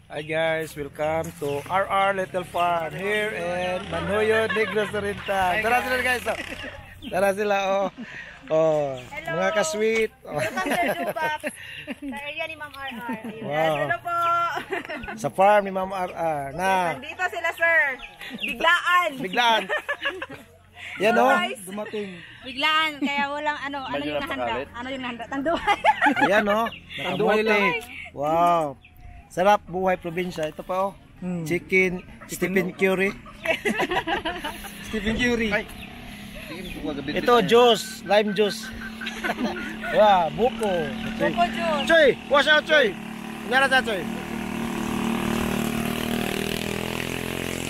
Hi guys, welcome to RR Little Farm here in Manhoyod, Negros Oriental. Tara sila guys, oh. Tara sila, oh. Oh, hello. Mga ka-sweet. Oh. Welcome Sir Jubap. Sa area ni Ma'am RR. Wow. Hello po. Sa farm ni Ma'am RR na Nandito sila sir. Biglaan. biglaan. Yan oh, Guys. dumating. Biglaan. Kaya walang ano yung nahanda. Ano yung nahanda? Tanduay. Ayan oh, nakamote. Wow. Sarap buhay probinsya. Ito pa oh. Chicken, Stephen Curry. Stephen Curry. Ito juice, lime juice. Wah, buko. Buko juice. Choy, wash out Choy. Nyara sa Choy.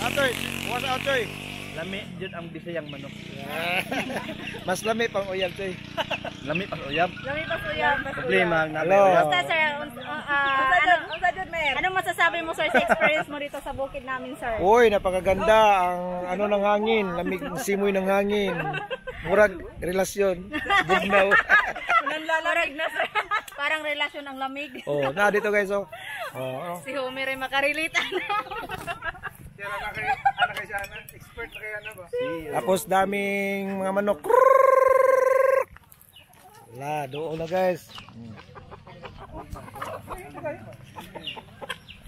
Atoy, wash out Choy. Lami jud ang bisayang manok. Mas lami pang uyab Choy. Lami pas uyab. Lami pa po yan. Problema ang Hello. Basta sir, anong masasabi mo sir sa experience mo dito sa bukid namin sir? Uy, napakaganda ang ano ng hangin, lamig simoy ng hangin. Murag relasyon. Bugnaw. Nanlalarag na sir. Parang relasyon ang lamig. Oh, na dito guys oh. Oh. Si Homer ay makarelate Expert na kaya na ba? Tapos daming mga manok. Wala, doon na guys.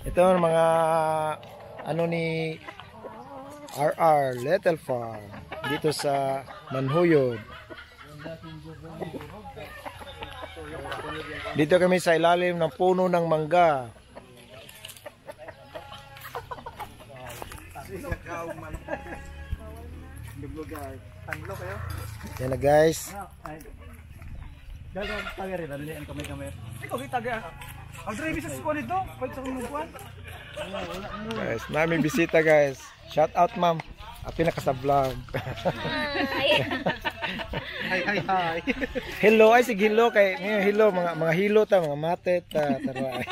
Ito ang mga ano ni RR Little Farm dito sa Manhoyod. Dito kami sa ilalim ng puno ng mangga. Yan na guys. Dagang taga rin dali ang kamay-kamay. Ikaw taga. Ang drive sa school nito, pwede sa kumukuan. Guys, namin bisita guys. Shout out ma'am. Pinakasablog. Hi. Hello ay sige hello kay ngayon hello mga hilo ta mga mate ta tara.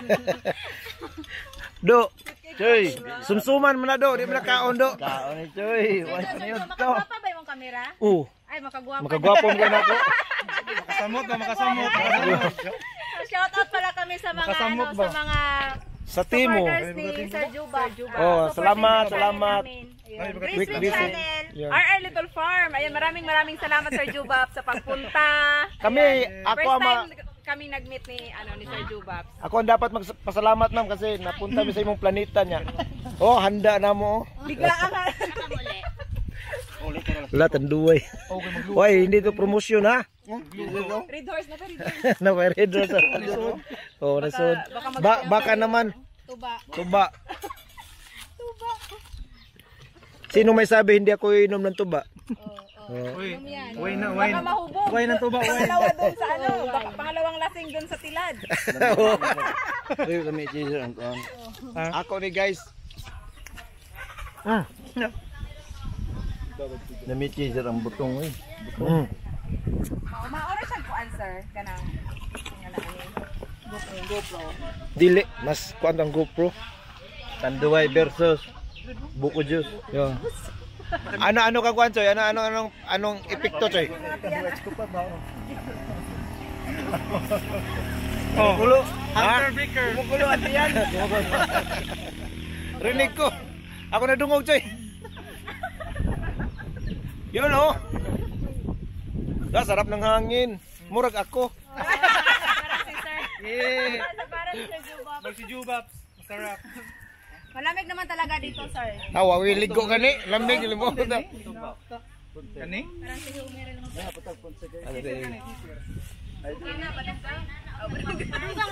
Do. Choy, sumsuman mo na do, di mo na kaon do. Kaon ni Choy. Wa pa niyo to. Makagwapa ba yung kamera? Ay, makagwapa. Makagwapo mo na ako. Makasamot. Shout out pala kami sa mga Makasamot ano, ba? sa mga Sa Timo. supporters ni Sir Jubap. Oh, salamat. Quick visit. channel. Yeah. RR Little Farm. Ayun, maraming salamat Sir Jubap sa pagpunta. Kami, ako First ama, time kami nag-meet ni Sir Jubap. ako ang dapat magpasalamat ma'am kasi napunta mi sa imong planeta niya. Oh, handa na mo. Biglaan ka. Wala tanduay. Hoy, hindi to promotion ha. Red horse na to, red horse. Na may red rose. Oh, nasod. Baka naman Tuba. tuba. Sino may sabi hindi ako inom ng tuba? Why na, Baka mahubog. Why na tuba, why. Pangalawa doon sa ano, baka pangalawang lasing doon sa tilad. Uy, kami cheese ang kuan. Ako ni guys. Lami cheese ang butong eh. Maora siya ko answer kanang GoPro. Dili, mas kuan ang GoPro. Tanduay versus buko juice. Yo. Ano ka kuan Choy? Anong epekto Choy? Oh, Kulo. Hunter Baker. Kulo at yan. Rinig ko. Ako na dungog Choy. Yun oh. Sarap ng hangin. Murag ako. Para si Sir. Yeah. Para si Sir Jubap. Si Jubap. Masarap. Malamig naman talaga dito, sir. Tawa, wiligo ka ni. Lamig, limot na. Kani? Parang si Homer lang. Ano din? Ang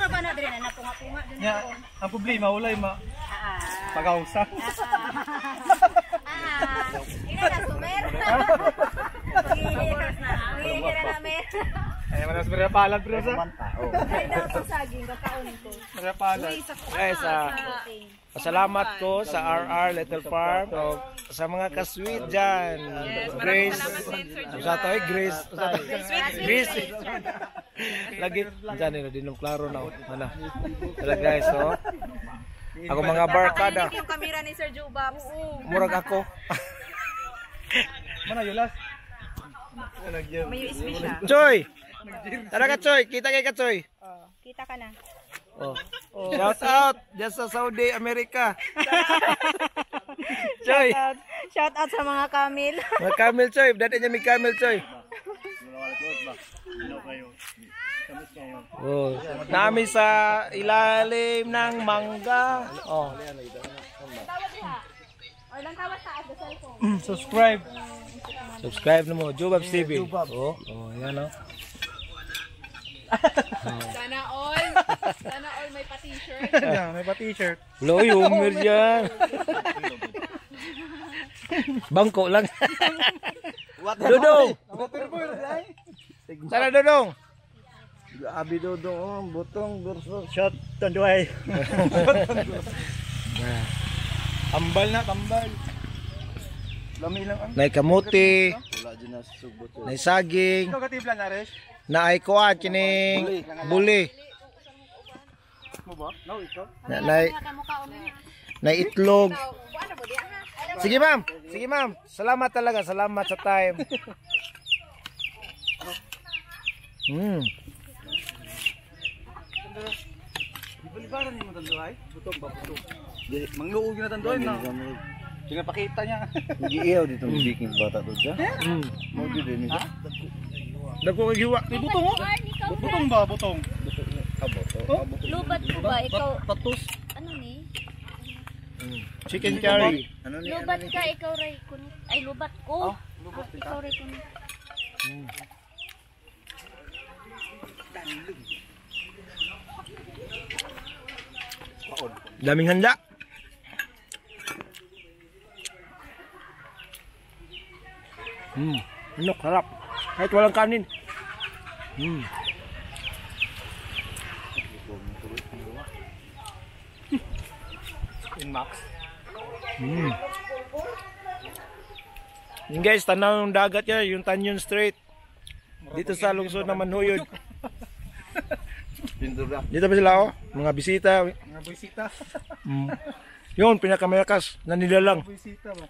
raba na din na punga-punga din Nya, ako. ang problema walay pagausa. Ina na sumer. Hihira na mer. Ay manas palad bro sa. Ay daw to saging kakaon ko. Palad. Guys, pasalamat ko sa RR Little Farm o sa mga ka-sweet dyan. Grace. Sa to Grace. Grace. Lagi dyan nila dinong klaro na. Ano? Tala guys, oh. Ako mga barkada. Yung kamera ni Sir Jubap. Murag ako. Mana yulas? May USB siya. Choy! Tara ka Choy, kita kay ka Choy. Kita ka na. Oh. Shout out dyan sa Saudi, Amerika. Choy. Shout out sa mga kamil. Mga camel, Choy. Dati niya may camel, Choy. Oh. Nami sa ilalim ng mangga. Oh. Subscribe. Subscribe na mo, Jubabs TV. Oh, yan oh. Sana all may pa-t-shirt. Yeah, may pa t-shirt. Loy, humor yan. Bangko lang. Dudong. Sana Dudong. Abi Dodong, butong versus shot tanduay. Tambal na, tambal. Lami lang ang. Nay kamuti, Wala din na subot. nay saging, Ikaw katiblan na, Resh? na ay kuan kining buli. Mo ba? No, ikaw. Na itlog. Sige ma'am, sige ma'am. Salamat talaga, salamat sa time. Balibaran mo tanduay? Butong ba, butong? Mangluog na tanduay na. Pinapakita niya. Giiyaw dito ng biking bata to dyan. Mo di din ito. Dagko kay giwa. Butong oh. Butong ba, butong? Lubat ko ba? Ikaw, Patus. ano ni? Chicken curry. Ano ni? Lubat ka, ikaw ray kun. Ay, lubat ko. Ikaw ray kun. Daming handa. Ano, harap. Kahit walang kanin. Inmax. Yun guys, tanaw ng dagat yan, yung Tanyon Strait. Dito sa lungsod ng Manhuyod. Pindura. Dito pa sila oh, mga bisita. Mga buisita. Yun, pinakamalakas na nilalang. Buisita ba?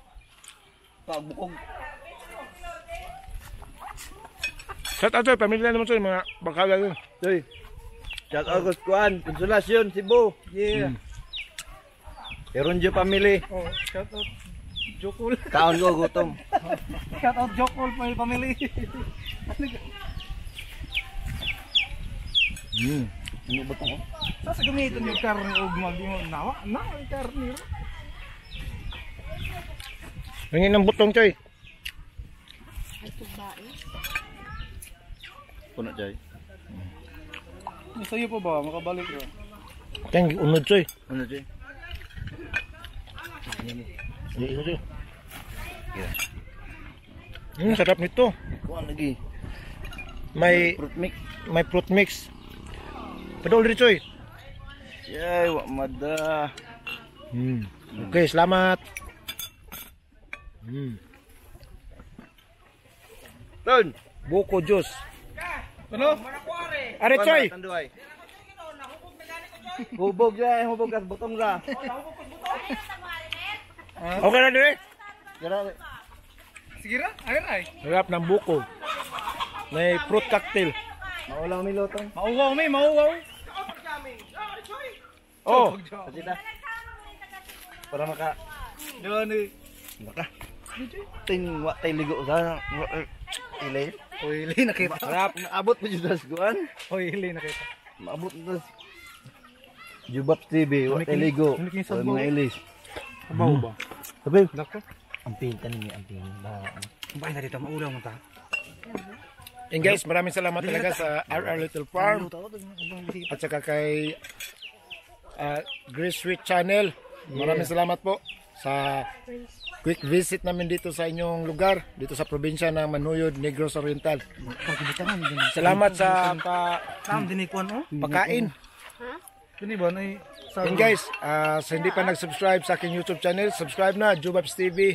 Pagbukog. Shout out, pamilya naman sa mga bakala yun. Toy. Shout out Kuan, Konsolasyon, Cebu. Yeah. Eronjo family. Oh, shout out Jokol. Kaon ko gutom. Shout out Jokol family. Ano ba ito? Sa gamitin yung karne o gumagi mo nawa na ang karne. Hingin ng butong, Choy. Puno jay. Gusto niyo pa ba makabalik ro? Kaya unod, Choy. Ano jay? Ito, Choy. Sarap nito. Kuan lagi. May Fruit mix. fruit mix. Padol rin, Choy. Yay, wa mada. Okay, salamat. Ton. Buko juice. Ano? Are, Choy. Tanduay. Hubog jay, hubog kas butong ra. Okay na din eh. Sige ra, ayun ay. Sarap ng buko. May fruit cocktail. Maulang milotong. Mauwaw may, mauwaw. Oh, Pasita. Para maka Diyan ni. maka. Ting wa tay ligo sa ilay. Oily nakita. Sarap naabot mo jud sa kuan. Oily nakita. Maabot mo sa Jubab TV, wa tay ligo. Sa mga ilis. Abaw ba? Sabi, Nako. ang pinta ni ang pinta. Bay na dito maulaw mo ta. and guys, maraming salamat talaga sa RR Little Farm at saka kay Grace Sweet Channel. Maraming salamat po sa quick visit namin dito sa inyong lugar, dito sa probinsya ng Manhuyod, Negros Oriental. Salamat sa Sam dinikwan oh. pagkain. Dini ba nay And guys, sa hindi pa nag-subscribe sa aking YouTube channel, subscribe na, Jubabs TV.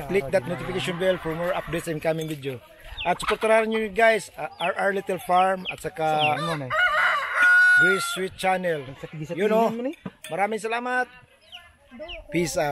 Click that notification bell for more updates and coming video. At supportahan nyo guys, RR Little Farm at saka Grace Sweet Channel. You know, maraming salamat. Peace out.